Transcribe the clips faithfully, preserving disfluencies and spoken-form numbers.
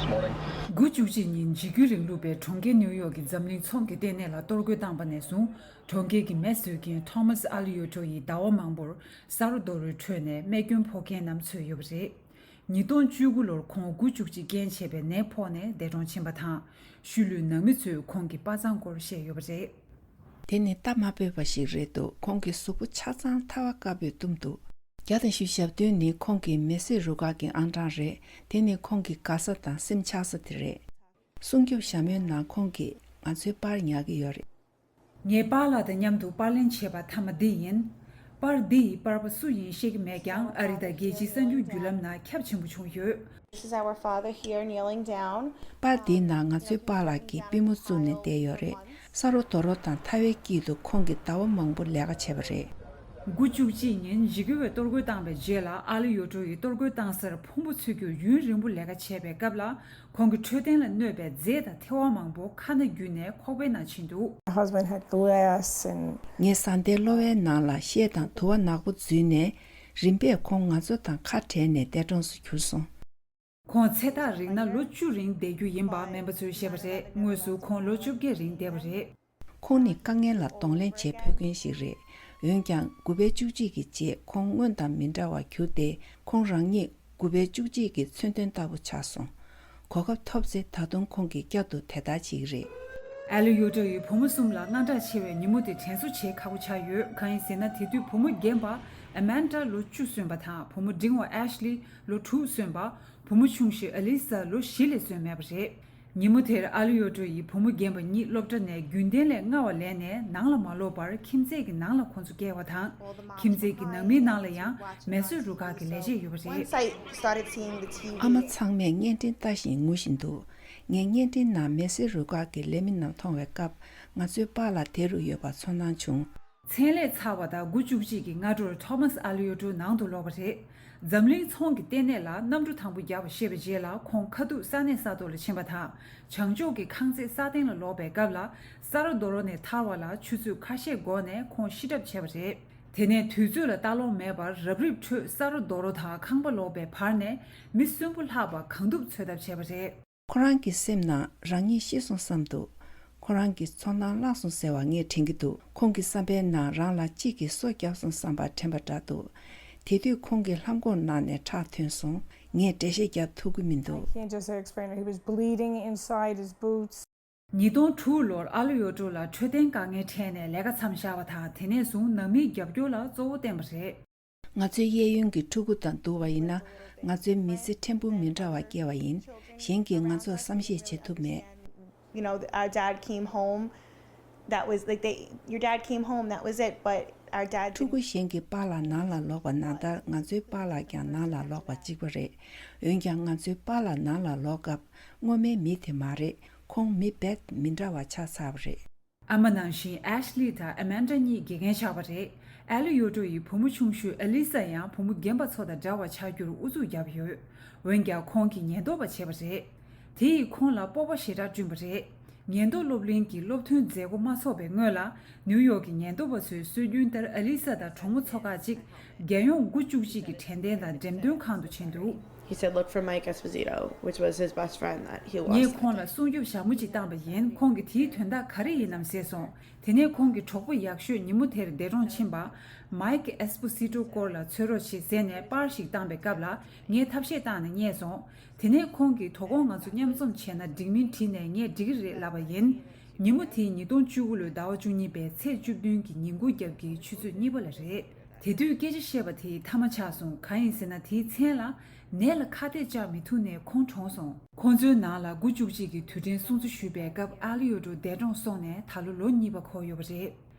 དགུ་བཅུ་གཅིག་ཉིན་འཇིགས་སྐུལ་རིང་ལུགས་པས་གྲོང་ཁྱེར་ནིའུ་ཡོག་གི་འཛམ་གླིང་ཚོང་གི་ལྟེ་གནས་ལ་གཏོར་རྒོལ་བཏང་པ་ནས་བཟུང་། གྲོང་ཁྱེར་གྱི་མེ་གསོད་མཁན་ཐོ་མཱས་ཨ་ལི་ཡོ་ཏྲོ་ཡིས་ཟླ་བ་མང་པོར་ས་རོ་རྡོ་རོའི་ཁྲོད་ནས་རྨས་སྐྱོན་ཕོག་མཁན་རྣམས་འཚོལ་ཡོད་པ་རེད། ཉིས་སྟོང་བཅུ་དགུ་ལོར་ཁོང་དགུ་བཅུ་གཅིག་རྐྱེན་བྱས་པའི་ནད་ཕོག་ནས་འདས་གྲོངས་ཕྱིན་པ་དང་། ཤུལ་ལུས་ནང་མི་ཚོས་ཁོང་གི་པ་སངས་སྐོར་བཤད་ཡོད་པ་རེད། དེ་ནི་རྟ་མ་སྤོས་པ་ཞིག་རེད་འདུག་ཁོང་གི་གཟུགས་པོ་ཆ་ཚང་ཐལ་བ་དཀར་པོས་བཏུམས་འདུག་བརྒྱ་དང་བཞི་བཅུ་ཞེ་བདུན་ནི་ཁོང་གི་མི་གསོད་རུ་ཁག་གི་ཨང་གྲངས་རེད། དེ་ནི་ཁོང་གི་དགའ་ས་དང་སེམས་ཆགས་ས་དེ་རེད། སྲུང་སྐྱོབ་ཞྭ་མོའི་ནང་ཁོང་གིས་ང་ཚོའི་པར་ཉར་གྱི་ཡོད་རེད། ངས་པཱ་ལགས་དང་མཉམ་དུ་པར་ལེན་བྱས་པ་མཐའ་མ་འདི་ཡིན། པར་འདི་ཡི་པར་པ་སུ་ཡིན་ཤེས་ཀྱི་མེད་ཀྱང་། ཨ་རི་དང་རྒྱལ་སྤྱིའི་གསར་འགྱུར་བརྒྱུད་ལམ་ནང་ཁྱབ་ཆེན་པོ་བྱུང་ཡོད། This is our father here kneeling down. པར་འདིའི་ནང་ང་ཚོའི་པཱ་ལགས་ཀྱིས་པུས་མོ་བཙུགས་ནས་བསྡད་ཡོད་རེད། ས་རོ་རྡོ་རོ་དང་ཐལ་བའི་དཀྱིལ་དུ་ཁོང་གིས་ཟླ་བ་མང་པོ་ལས་ཀ་བྱས་པ་རེད། དགུ་བཅུ་གཅིག་ཉིན་འཇིགས་སྐུལ་བས་གཏོར་རྒོལ་བཏང་བའི་རྗེས་ལ། ཨ་ལི་ཡོ་ཏྲོ་ཡིས་གཏོར་རྒོལ་བཏང་སར་ཕུང་པོ་འཚོལ་རྒྱུར་ཡུན་རིང་པོ་ལས་ཀ་བྱས་པའི་སྐབས་ལ། ཁོང་གི་འཕྲོད་བསྟེན་ལ་གནོད་པའི་རྫས་དང་ཐལ་བ་མང་པོ་ཁ་སྣ་བརྒྱུད་ནས་ཁོག་པའི་ནང་ཕྱིན་འདུག My husband had glass and བཟའ་ཟླའི་གློ་བའི་ནང་ལ་ཤེལ་དང་དུ་བ་ནག་པོ་འཛུལ་ནས། རིམ་པས་ཁོང་ང་ཚོ་དང་ཁ་བྲལ་ནས་འདས་གྲོངས་སུ་གྱུར་སོང་། ཁོང་ཚེ་ཐག་རིང་ན་ལོ་བཅུ་རིང་བསྡད་རྒྱུ་ཡིན་པ་སྨན་པ་ཚོས་བཤད་པ་རེད། དངོས་སུ་ཁོང་ལོ་བཅོ་བརྒྱད་རིང་བསྡད་པ་རེད། ཁོང་ནི་དཀའ་ངལ་ལ་གདོང་ལེན་བྱེད་ཕོད་མཁན་ཞིག་རེད། འོན་ཀྱང་དགུ་པའི་བཅུ་གཅིག་གི་རྗེས་ཁོང་སྔོན་དང་མི་འདྲ་བར་གྱུར་ཏེ། ཁོང་རང་ཉིད་དགུ་པའི་བཅུ་གཅིག་གི་མཚོན་དོན་ལྟ་བུ་ཆགས་སོང་། གོ་སྐབས་ཐོབ་ཚེ་ད་དུང་ཁོང་གིས་བསྐྱར་དུ་དེ་ལྟར་བྱེད་ཀྱི་རེད། ཨ་ལི་ཡོ་ཏྲོ་ཡིས་བུ་མོ་གསུམ་ལ་དངངས་སྐྲག་ཆེ་བས། ཉིན་མོ་དེ་དྲན་གསོ་བྱེད་ཁག་པོ་ཆགས་ཡོད། གང་ཡིན་ཟེར་ན། དེ་དུས་བུ་མོ་རྒན་པ་ཨ་མན་ཏྲ་ལོ་བཅུ་སོན་པ་དང་། བུ་མོ་འབྲིང་བ་ཨེ་ཤི་ལི་ལོ་དྲུག་སོན་པ། བུ་མོ་ཆུང་ཤོས་ཨ་ལི་ས་ལོ་བཞི་ལས་སོན་མེད་པ་རེད། ཉིན་མོ་དེར་ཨ་ལི་ཡོ་ཏྲོ་ཡིས་བུ་མོ་རྒན་པ་གཉིས་སློབ་གྲྭ་ནས་རྒྱུན་ལྡན་ལས་སྔ་བ་ལས་ནས་ནང་ལ་མ་ལོག་པར་ཁྱིམ་མཚེས་ཀྱི་ནང་ལ་ཁོང་ཚོ་བསྐྱལ་བ་དང་། ཁྱིམ་མཚེས་ཀྱི་ནང་མིའི་ནང་ལ་ཡང་མེ་གསོད་རུ་ཁག་གི་ལས་བྱེད་ཡོད་པ་རེད། Once I started seeing the T V. ཨ་མ་ཚང་མས་བརྙན་འཕྲིན་ལྟ་བཞིན་ངུ་བཞིན་འདུག་ངས་བརྙན་འཕྲིན་ནང་མེ་གསོད་རུ་ཁག་གི་ལས་མི་རྣམས་མཐོང་བའི་སྐབས། ང་ཚོའི་པཱ་ལགས་དེ་རུ་ཡོད་པ་ཚོར་སྣང་བྱུང་། མཚན་ལས་ཚར་བ་དང་དགུ་བཅུ་གཅིག་གི་སྔ་དྲོར་ཐོ་མཱས་ཨ་ལི་ཡོ་ཏྲོ་ནང་དུ་ལོག་པ་རེད། འཛམ་གླིང་ཚོང་གི་ལྟེ་གནས་ལ་གནམ་གྲུ་དང་པོ་བརྒྱབ་པ་ཤེས་པའི་རྗེས་ལ། ཁོང་ཁ་ཐུག་ས་གནས་ས་ཐོག་ལ་ཕྱིན་པ་དང་། བྱང་ཕྱོགས་ཀྱི་ཁང་བརྩེགས་སྲ་བརྟན་ལ་ལོག་པའི་སྐབས་ལ། ས་རོ་རྡོ་རོ་ནས་ཐར་བ་ལ་ཆུ་ཚོད་ཁ་ཤས་འགོར་ནས་ཁོང་ཤི་གྲབས་བྱས་པ་རེད། དེ་ནས་དུས་ཚོད་ལ་ལྟ་ཀློག་མེད་པར་རབ་རིབ་ཁྲོད་ས་རོ་རྡོ་རོ་དང་ཁང་པ་ལོག་པའི་བར་ནས་མི་གསོན་པོ་ལྷག་པ་གང་ཐུབ་འཚོལ་ཐབས་བྱས་པ་རེད། ཁོ་རང་གི་སེམས་ནང་རང་ཉིད་ཤི་སོང་བསམ་འདུག་ཁོ་རང་གི་ཚོར་སྣང་བརླག་སོང་ཟེར་བ་ངས་དྲན་གྱི་འདུག་ཁོང་གི་བསམ་པའི་ནང་རང་ལ་གཅིག་གིས་སོ་བརྒྱབ་སོང་བསམ་པ་དྲན་པ་འདྲ་འདུག་དེ་དུས་ཁོང་གི་ལྷམ་གོག་ནང་ནས་ཁྲག་ཐོན་སོང་། ངས་འགྲེལ་བཤད་རྒྱག་ཐུབ་ཀྱི་མི་འདུག He just explained he was bleeding inside his boots. ཉིས་སྟོང་དྲུག་ལོར་ཨ་ལི་ཡོ་ཏྲོ་ལ་འཕྲོད་བསྟེན་དཀའ་ངལ་འཕྲད་ནས་ལས་ཀ་མཚམས་བཞག་པ་དང་། དེ་ནས་བཟུང་ནང་མིའི་རྒྱབ་སྐྱོར་ལ་གཙོ་བོ་བརྟེན་པ་རེད། ང་ཚོའི་གཡས་གཡོན་གྱི་ཕྲུ་གུ་དང་བསྡུར་བ་ཡིན་ན། ང་ཚོའི་མི་ཚེ་ཕྲན་བུ་མི་འདྲ་བ་སྐྱེལ་བ་ཡིན། གཞན་གྱིས་ང་ཚོར་བསམ་ཤེས་བྱེད་ཐུབ་མེད། You know, our dad came home. That was like they, your dad came home, that was it. But our dad ཕྲུ་གུ་གཞན་གྱི་པཱ་ལགས་ནང་ལ་ལོག་པ་ནང་ལྟར་ང་ཚོའི་པཱ་ལགས་ཀྱང་ནང་ལ་ལོག་པ་གཅིག་པ་རེད། འོན་ཀྱང་ང་ཚོའི་པཱ་ལགས་ནང་ལ་ལོག་སྐབས་སྔོན་མའི་མི་དེ་མ་རེད། ཁོང་མི་རྦད་མི་འདྲ་བ་ཆགས་ཚར་བ་རེད། ཨ་མ་ནང་བཞིན་ཨེ་ཤི་ལི་དང་ཨ་མན་ཌ་གཉིས་དགེ་རྒན་ཆགས་པ་རེད། ཨ་ལི་ཡོ་ཏྲོ་ཡི་བུ་མོ་ཆུང་ཤོས་ཨ་ལི་ས་ཡང་བུ་མོ་རྒན་པ་ཚོ་དང་འདྲ་བ་ཆགས་རྒྱུར་ཨུ་ཚུགས་བརྒྱབ་ཡོད། འོན་ཀྱང་ཁོང་གིས་ཉེན་རྟོག་པ་བྱས་པ་རེད། དེ་ཡིས་ཁོང་ལ་སྤོབས་པ་ཞེ་དྲག་བསྐྲུན་པ་རེད། ཉེན་རྟོག་སློབ་གླིང་གི་སློབ་ཐོན་མཛད་སྒོ་མ་ཚོགས་པའི་སྔོན་ལ། ནིའུ་ཡོག་གི་ཉེན་རྟོག་པ་ཚོས་སྲོལ་རྒྱུན་ལྟར་ཨ་ལི་ས་དང་གྲོགས་མོ་ཚོ་ཁག་ཅིག་རྒྱལ་ཡོངས་དགུ་བཅུ་གཅིག་གི་དྲན་རྟེན་དང་འགྲེམས་སྟོན་ཁང་དུ་ཕྱིན་འདུག He said, "Look for Mike Esposito, which was his best friend that he lost." ངས་ཁོང་ལ་སྲུང་སྐྱོབ་ཞྭ་མོ་ཅིག་བཏང་པ་ཡིན། ཁོང་གིས་དེའི་དོན་དག་ག་རེ་ཡིན་ནམ་ཟེར་སོང་། དེ་ནས་ཁོང་གི་གྲོགས་པོ་ཡག་ཤོས་ཉིན་མོ་དེར་འདས་གྲོངས་ཕྱིན་པ། མའིཀ་ཨེས་པོ་སི་ཏྲོ་སྐོར་ལ་འཚོལ་རོགས་བྱེད་ཟེར་ནས་པར་ཞིག་བཏང་པའི་སྐབས་ལ། ངས་ཐབས་ཤེས་བཏང་ནས་རྙེད་སོང་། དེ་ནས་ཁོང་གིས་དོ་དགོང་ང་ཚོ་མཉམ་འཛོམས་བྱས་ན་འགྲིག་མིན་དྲིས་ནས། ངས་འགྲིག་གི་རེད་ལབ་པ་ཡིན། ཉིན་མོ་དེ་ཉིས་སྟོང་བཅུ་དགུ་ལོའི་ཟླ་བ་བཅུ་གཉིས་པའི་ཚེས་བཅུ་བདུན་གྱི་ཉིན་གུང་རྒྱབ་ཀྱི་ཆུ་ཚོད་གཉིས་པ་ལ་རེད། དེ་དུས་སྐད་ཆ་བཤད་པ་དེ་མཐའ་མ་ཆགས་སོང་། གང་ཡིན་ཟེར་ན། དེའི་མཚན་ལ་ནད་ལ་ཁ་གཏད་བཅག་མི་ཐུབ་ནས་ཁོང་གྲོངས་སོང་། ཁོང་ཚོའི་ནང་ལ་དགུ་བཅུ་གཅིག་གི་དུས་དྲན་སྲུང་བརྩི་ཞུས་པའི་སྐབས། ཨ་ལི་ཡོ་ཏྲོ་འདས་གྲོངས་སོང་ནས་ད་ལོ་ལོ་གཉིས་པ་འཁོར་ཡོད་པ་རེད།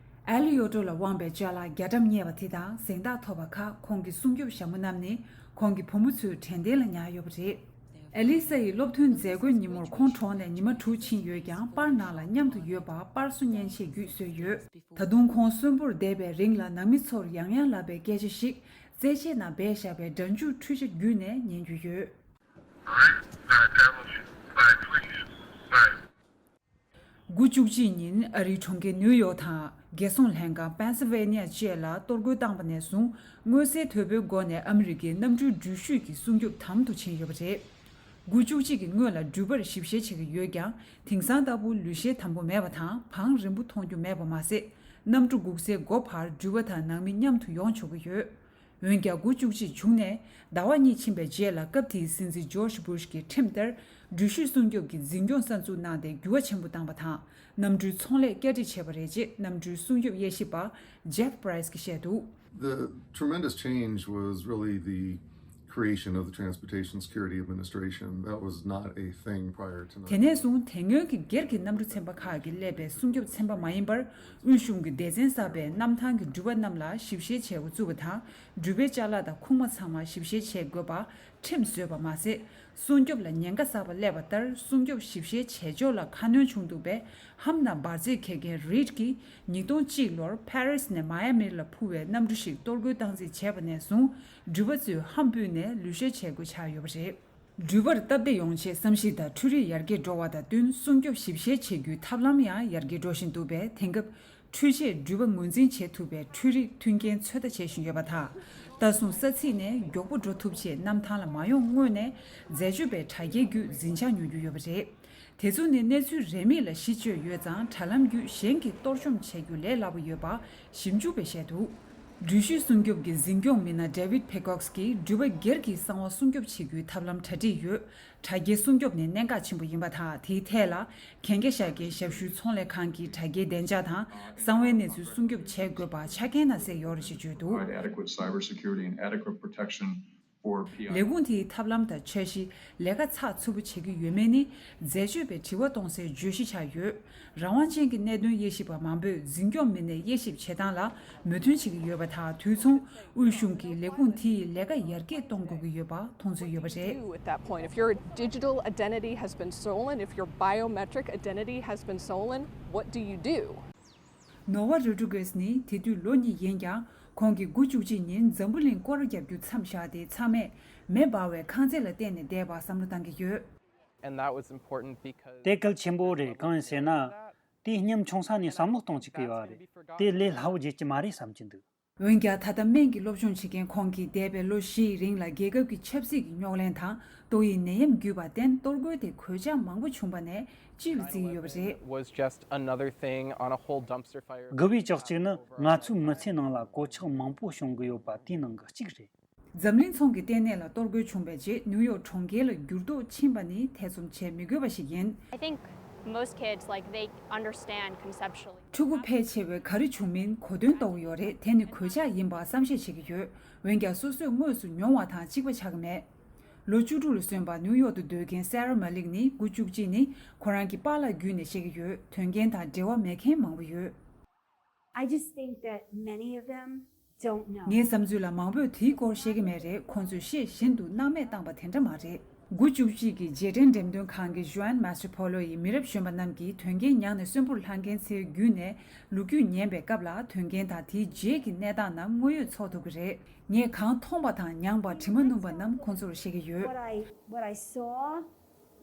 ཨ་ལི་ཡོ་ཏྲོ་ལ་དབང་བའི་ཅ་ལག་རྒྱ་གྲམ་རྙེད་པ་དེ་དང་། གཟེངས་རྟགས་ཐོབ་པ་ཁག་ཁོང་གི་སྲུང་སྐྱོབ་ཞྭ་མོ་རྣམས་ནི་ཁོང་གི་བུ་མོ་ཚོའི་དྲན་རྟེན་ལ་ཉར་ཡོད་པ་རེད། ཨེ་ལི་ས་ཡི་སློབ་ཐོན་མཛད་སྒོའི་ཉིན་མོར་ཁོང་གྲོངས་ནས་ཉི་མ་དྲུག་ཕྱིན་ཡོད་ཀྱང་། པར་ནང་ལ་མཉམ་དུ་ཡོད་པ་པར་བཟོ་མཉེན་ཆས་བརྒྱུད་བཟོས་ཡོད། ད་དུང་ཁོང་གསོན་པོར་བསྡད་པའི་རིང་ལ་ནང་མི་ཚོར་ཡང་ཡང་ལབ་པའི་སྐད་ཆ་ཞིག་རྩེད་ཆས་ནང་སྦས་བཞག་པའི་སྒྲ་འཇུག་འཕྲུལ་ཆ་བརྒྱུད་ནས་ཉན་རྒྱུ་ཡོད། All right, uh, Travel, bye, please. Bye. དགུ་བཅུ་གཅིག་ཉིན་ཨ་རིའི་གྲོང་ཁྱེར་ནིའུ་ཡོག་དང་། རྒྱལ་སྲུང་ལྷན་ཁང་པེན་སིལ་ཝེ་ནི་ཡ་བཅས་ལ་གཏོར་རྒོལ་བཏང་པ་ནས་བཟུང་། མངོན་གསལ་དོད་པོའི་སྒོ་ནས་ཨ་མི་རི་ཀའི་གནམ་གྲུའི་འགྲུལ་བཞུད་ཀྱི་སྲུང་སྐྱོབ་དམ་དུ་ཕྱིན་ཡོད་པ་རེད། དགུ་བཅུ་གཅིག་གི་སྔོན་ལ་འགྲུལ་པར་ཞིབ་བཤེར་བྱེད་ཀྱི་ཡོད་ཀྱང་། དེང་སང་ལྟ་བུ་ལུས་བཤེར་དམ་པོ་མེད་པ་དང་། བང་རིང་པོ་མཐོང་རྒྱུ་མེད་པ་མ་ཟད། གནམ་གྲུ་སྒུག་སའི་སྒོ་བར་འགྲུལ་པ་དང་ནང་མི་མཉམ་དུ་ཡོང་ཆོག་གི་ཡོད། འོན་ཀྱང་། དགུ་བཅུ་གཅིག་བྱུང་ནས་ཟླ་བ་གཉིས་ཕྱིན་པའི་རྗེས་ལ། སྐབས་དེའི་སྲིད་འཛིན་ཇོརྗ་སྦུ་ཤ་གི་ཁྲིམས་ལྟར། འགྲུལ་བཞུད་སྲུང་སྐྱོབ་ཀྱི་འཛིན་སྐྱོང་གསར་འཛུགས་གནང་སྟེ། འགྱུར་བ་ཆེན་པོ་བཏང་བ་དང་། གནམ་གྲུའི་ཚོང་ལས་བསྐྱར་སྒྲིག་བྱས་པ་རེད་ཅེས། གནམ་གྲུའི་སྲུང་སྐྱོབ་དབྱེ་ཞིབ་པ་ཇེབ་པ་རའི་སི་གིས་བཤད་འདུག། The tremendous change was really the creation of the Transportation Security Administration. That was not a thing prior to དེ་ནས་བཟུང་། དེ་སྔོན་གྱི་སྒེར་གྱི་གནམ་གྲུ་ཚན་པ་ཁག་གིས་ཀླད་པའི་སྲུང་སྐྱོབ་ཚན་པ་མ་ཡིན་པར། དབུས་གཞུང་གི་སྡེ་ཚན་གསར་པས་གནམ་ཐང་གི་འགྲུལ་པ་རྣམས་ལ་ཞིབ་བཤེར་བྱེད་འགོ་བཙུགས་པ་དང་། འགྲུལ་པའི་ཅ་ལག་དང་ཁུག་མ་ཚང་མ་ཞིབ་བཤེར་བྱེད་དགོས་པ་ཁྲིམས་བཟོས་པ་མ་ཟད། སྲུང་སྐྱོབ་ལ་ཉེན་ཁ་གསར་པ་སླེབས་པ་ལྟར། སྲུང་སྐྱོབ་ཞིབ་བཤེར་བྱེད་ཕྱོགས་ལ་ཁ་སྣོན་བྱུང་འདུག་པས། ཧམ་དང་འབར་རྫས་འཁྱེར་མཁན་རིཌ་གྱིས་ཉིས་སྟོང་གཅིག་ལོར་ཕ་རི་སི་ནས་མ་ཡ་མིར་ལ་འཕུར་བའི་གནམ་གྲུ་ཞིག་གཏོར་རྒོལ་བཏང་རྩིས་བྱས་པ་ནས་བཟུང་། འགྲུལ་པ་ཚོས་ཧམ་ཕུད་ནས་ལུས་བཤེར་བྱེད་དགོས་ཆགས་ཡོད་པ་རེད། འགྲུལ་པར་སྟབས་བདེ་ཡོང་ཆེད་བསམ་གཞིག་དང་འཕྲུལ་རིག་ཡར་རྒྱས་འགྲོ་བ་དང་བསྟུན། སྲུང་སྐྱོབ་ཞིབ་བཤེར་བྱེད་རྒྱུའི་ཐབས་ལམ་ཡང་ཡར་རྒྱས་འགྲོ་བཞིན་འདུག་པས། དེང་སྐབས་འཕྲུལ་ཆས་འགྲུལ་པ་ངོས་འཛིན་བྱེད་ཐུབ་པའི་འཕྲུལ་རིག་མཐུན་རྐྱེན་ཚོད་ལྟ་བྱེད་བཞིན་ཡོད་པ་དང་། ལྟ་སྲུང་ས་ཚིགས་ནས་མགྱོགས་པོ་འགྲོ་ཐུབ་ཆེད། གནམ་ཐང་ལ་མ་ཡོང་སྔོན་ནས་འཛད་སྤྱོད་པའི་དྲ་རྒྱའི་བརྒྱུད་འཛིན་བྱང་ཉོ་རྒྱུ་ཡོད་པ་རེད། དེ་ཚོ་ནི་གནས་ཚུལ་རེའུ་མིག་ལ་གཞི་བཅོལ་ཡོད་ཙང་། དྲ་ལམ་བརྒྱུད་གཞན་གྱིས་གཏོར་བཅོམ་བྱེད་རྒྱུ་ལས་སླ་པོ་ཡོད་པ་ཞིབ་འཇུག་པས་བཤད་འདུག། འགྲུལ་བཞུད་སྲུང་སྐྱོབ་ཀྱི་འཛིན་སྐྱོང་མི་སྣ་David Peacocks གིས། འགྲུལ་པ་སྒེར་གྱི་གསང་བ་སྲུང་སྐྱོབ་བྱེད་རྒྱུའི་ཐབས་ལམ་གྲ་སྒྲིག་ཡོད། དྲ་རྒྱའི་སྲུང་སྐྱོབ་ནི་གནད་འགག་ཆེན་པོ་ཡིན་པ་དང་། དེའི་ཐད་ལ་གན་རྒྱ་བཞག་མཁན་ཞབས་ཞུའི་ཚོང་ལས་ཁང་གིས་དྲ་རྒྱའི་བདེ་འཇགས་དང་གསང་བའི་གནས་ཚུལ་སྲུང་སྐྱོབ་བྱེད་དགོས་པ་ཆ་རྐྱེན་ནང་གསལ་ཡོད་རེད་ཅེས་བརྗོད་འདུག། Provide adequate cybersecurity and adequate protection for P I O. ལས་ཁུངས་དེའི་ཐབས་ལམ་དང་འཆར་གཞི། ལས་ཀ་ཚགས་ཚུད་པོ་བྱེད་ཀྱི་ཡོད་མེད་ནི། འཛད་སྤྱོད་པའི་དྲི་བ་གཏོང་སའི་བརྗོད་གཞི་ཆགས་ཡོད། རང་དབང་ཅན་གྱི་གནད་དོན་དབྱེ་ཞིབ་པ་མང་པོས་འཛིན་སྐྱོང་མི་སྣའི་དབྱེ་ཞིབ་བྱེད་སྟངས་ལ་མོས་མཐུན་བྱེད་ཀྱི་ཡོད་པ་དང་། དུས་མཚུངས་དབུས་གཞུང་གིས་ལས་ཁུངས་དེ་ཡི་ལས་ཀ་ཡར་རྒྱས་གཏོང་དགོས་ཀྱི་ཡོད་པ་མཐོང་ཚོད་ཡོད་པ་རེད། Do at that point? If your digital identity has been stolen, if your biometric identity has been stolen, what do you do? ནོ་བ་རོ་ཌི་རི་གེས་ནི་དེ་དུས་ལོ་གཉིས་ཡིན་ཀྱང་། ཁོང་གིས་དགུ་བཅུ་གཅིག་ཉིན་འཛམ་བུ་གླིང་སྐོར་རྒྱག་རྒྱུ་མཚམས་བཞག་སྟེ། ཚང་མས་མེ་འབར་བའི་ཁང་བརྩེགས་ལ་བརྟེན་ནས་བསྡད་པར་བསམ་བློ་བཏང་གི་ཡོད། And that was important because དེ་གལ་ཆེན་པོ་རེད། གང་ཡིན་ཟེར་ན། དེ་སྙོམ་ཆུང་ས་ནས་བསམ་བློ་གཏོང་བཅུག་གི་ཡོད་རེད། དེ་ལས་སླ་བོ་བརྗེད་ཀྱི་མ་རེད་བསམ་གྱི་འདུག། འོན་ཀྱང་། ད་ལྟ་སྨན་གྱི་སློབ་སྦྱོང་བྱེད་མཁན་ཁོང་གིས་འདས་པའི་ལོ་བཞིའི་རིང་ལ་རྒྱལ་ཁབ་ཀྱི་ཆབ་སྲིད་ཀྱི་རྙོག་གླེང་དང་ཏོག་དབྱིབས་ནད་ཡམས་བརྒྱུད་པར་བརྟེན། གཏོར་རྒོལ་དེ་གོད་ཆག་མང་པོ་བྱུང་བ་ནས་ཅི་ལ་བརྩི་ཡི་ཡོད་པ་རེད། Was just another thing on a whole dumpster fire. དགུ་པའི་ལྕགས་གཅིག་ནི་ང་ཚོའི་མི་ཚེའི་ནང་ལ་གོད་ཆག་མང་པོ་བྱུང་གི་ཡོད་པ་དེའི་ནང་གི་གཅིག་རེད། འཛམ་གླིང་ཚོང་གི་ལྟེ་གནས་ལ་གཏོར་རྒོལ་བྱུང་བའི་རྗེས། ནིའུ་ཡོག་གྲོང་ཁྱེར་ལ་འགྱུར་ལྡོག་ཕྱིན་པ་ནི་ཐེ་ཚོམ་བྱེད་མི་དགོས་པ་ཞིག་ཡིན། I think most kids, like, they understand conceptually. ཕྲུ་གུ་ཕལ་ཆེ་བས་ག་རེ་བྱུང་མིན་གོ་དོན་རྟོགས་ཡོད་རེད། དེ་ནི་གོད་ཆག་ཡིན་པར་བསམ་ཤེས་བྱེད་ཀྱི་ཡོད། འོན་ཀྱང་། སོ་སོས་དངོས་སུ་མྱོང་བ་དང་གཅིག་པ་ཆགས་ཀྱི་མེད། ལོ་བཅུ་དྲུག་ལ་སོན་པ་ནིའུ་ཡོག་ཏུ་སྡོད་མཁན་སེ་ར་མ་ལིག་ནི། དགུ་བཅུ་གཅིག་ནི་ཁོ་རང་གི་པཱ་ལགས་བརྒྱུད་ནས་ཤེས་ཀྱི་ཡོད། དོན་རྐྱེན་དང་འབྲེལ་བ་མེད་མཁན་མང་པོ་ཡོད། I just think that many of them don't know. ངའི་བསམ་ཚུལ་ལ། མང་པོས་དེའི་སྐོར་ཤེས་ཀྱི་མེད་རེད། ཁོང་ཚོས་ཤེས་བཞིན་དུ་སྣང་མེད་བཏང་པ་དེ་འདྲ་མ་རེད། དགུ་བཅུ་གཅིག་གི་རྗེས་དྲན་འགྲེམས་སྟོན་ཁང་གི་ཞུ་ཨན་མཱ་སི་ཏྲོ་ཕོ་ལོ་ཡིས། མི་རབས་གཞོན་པ་རྣམས་ཀྱིས་དོན་རྐྱེན་མྱངས་ནས་གསོན་པོར་ལྷག་མཁན་ཚོའི་བརྒྱུད་ནས་ལོ་རྒྱུས་ཉན་པའི་སྐབས་ལ། དོན་རྐྱེན་དང་དེའི་རྗེས་ཀྱི་གནས་སྟངས་རྣམས་དངོས་ཡོད་ཚོར་ཐུབ་ཀྱི་རེད། ངས་གང་མཐོང་བ་དང་མྱངས་པ། དྲི་མ་བསྣུན་པ་རྣམས་ཁོང་ཚོར་བཤད་ཀྱི་ཡོད། What I, what I saw,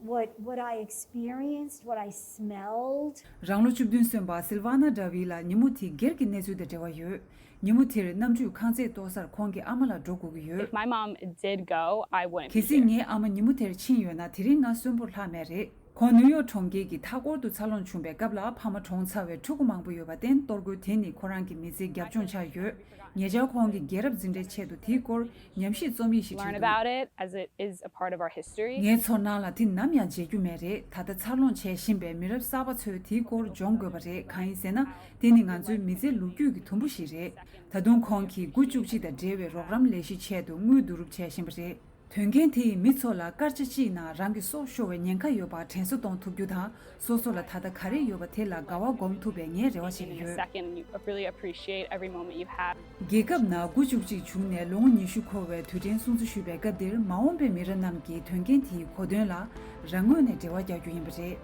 what, what I experienced, what I smelled. རང་ལོ་བཅུ་བདུན་སོན་པ་སིལ་ཝ་ན་ཌ་བི་ལ་ཉིན་མོ་དེ་སྒེར་གྱི་གནས་ཚུལ་དང་འབྲེལ་བ་ཡོད། ཉིན་མོ་དེར་གནམ་གྲུས་ཁང་བརྩེགས་གཏོར་སར་ཁོང་གི་ཨ་མ་ལ་འགྲོ་དགོས་ཀྱི་ཡོད། If my mom did go, I wouldn't be here. གལ་སྲིད་ངའི་ཨ་མ་ཉིན་མོ་དེར་ཕྱིན་ཡོད་ན། དེ་རིང་ང་གསོན་པོར་ལྷག་མེད་རེད། ཁོང་ནིའུ་ཡོག་གྲོང་ཁྱེར་གྱི་མཐའ་འཁོར་དུ་འཚར་ལོངས་བྱུང་བའི་སྐབས་ལ། ཕ་མ་གྲོངས་ཚར་བའི་ཕྲུ་གུ་མང་པོ་ཡོད་པར་བརྟེན། གཏོར་རྒོལ་དེ་ནི་ཁོ་རང་གི་མི་ཚེའི་རྒྱབ་ལྗོངས་ཆགས་ཡོད། ཉེ་ཆར་ཁོང་གིས་རྒྱལ་རབས་འཛིན་གྲྭའི་ཆེད་དུ་དེའི་སྐོར་ཉམས་ཞིབ་རྩོམ་ཡིག་ཞིག་བྲིས་འདུག། Learn about it as it is a part of our history. ངའི་ཚོར་སྣང་ལ། དེ་ནམ་ཡང་བརྗེད་རྒྱུ་མེད་རེད། ད་ལྟ་འཚར་ལོངས་བྱེད་བཞིན་པའི་མི་རབས་གསར་པ་ཚོས་དེའི་སྐོར་སྦྱོང་དགོས་པ་རེད། གང་ཡིན་ཟེར་ན། དེ་ནི་ང་ཚོའི་མི་ཚེའི་ལོ་རྒྱུས་ཀྱི་དུམ་བུ་ཞིག་རེད། ད་དུང་ཁོང་གིས་དགུ་བཅུ་གཅིག་དང་འབྲེལ་བའི་རོགས་རམ་ལས་གཞི་ཆེད་དུ་དངུལ་བསྡུ་རུབ་བྱེད་བཞིན་པ་རེད། དོན་རྐྱེན་དེ་ཡིས་མི་ཚོ་ལ་སྐར་ཆ་གཅིག་ནང་རང་གི་སྲོག་ཤོར་བའི་ཉེན་ཁ་ཡོད་པ་དྲན་གསོ་གཏོང་ཐུབ་རྒྱུ་དང་། སོ་སོ་ལ་ད་ལྟ་ག་རེ་ཡོད་པ་དེ་ལ་དགའ་བ་སྒོམ་ཐུབ་པའི་ངས་རེ་བ་བྱེད་ཀྱི་ཡོད། Second, you really appreciate every moment you have. རྒྱལ་ཁབ་ནང་དགུ་བཅུ་གཅིག་བྱུང་ནས་ལོ་ངོ་ཉི་ཤུ་འཁོར་བའི་དུས་དྲན་སྲུང་བརྩི་ཞུས་པའི་སྐབས་འདིར། མ་འོངས་པའི་མི་རབས་རྣམས་ཀྱིས་དོན་རྐྱེན་དེའི་གོ་དོན་ལ་རང་ངོས་ནས་འགྲེལ་བ་རྒྱག་རྒྱུ་ཡིན་པ་རེད།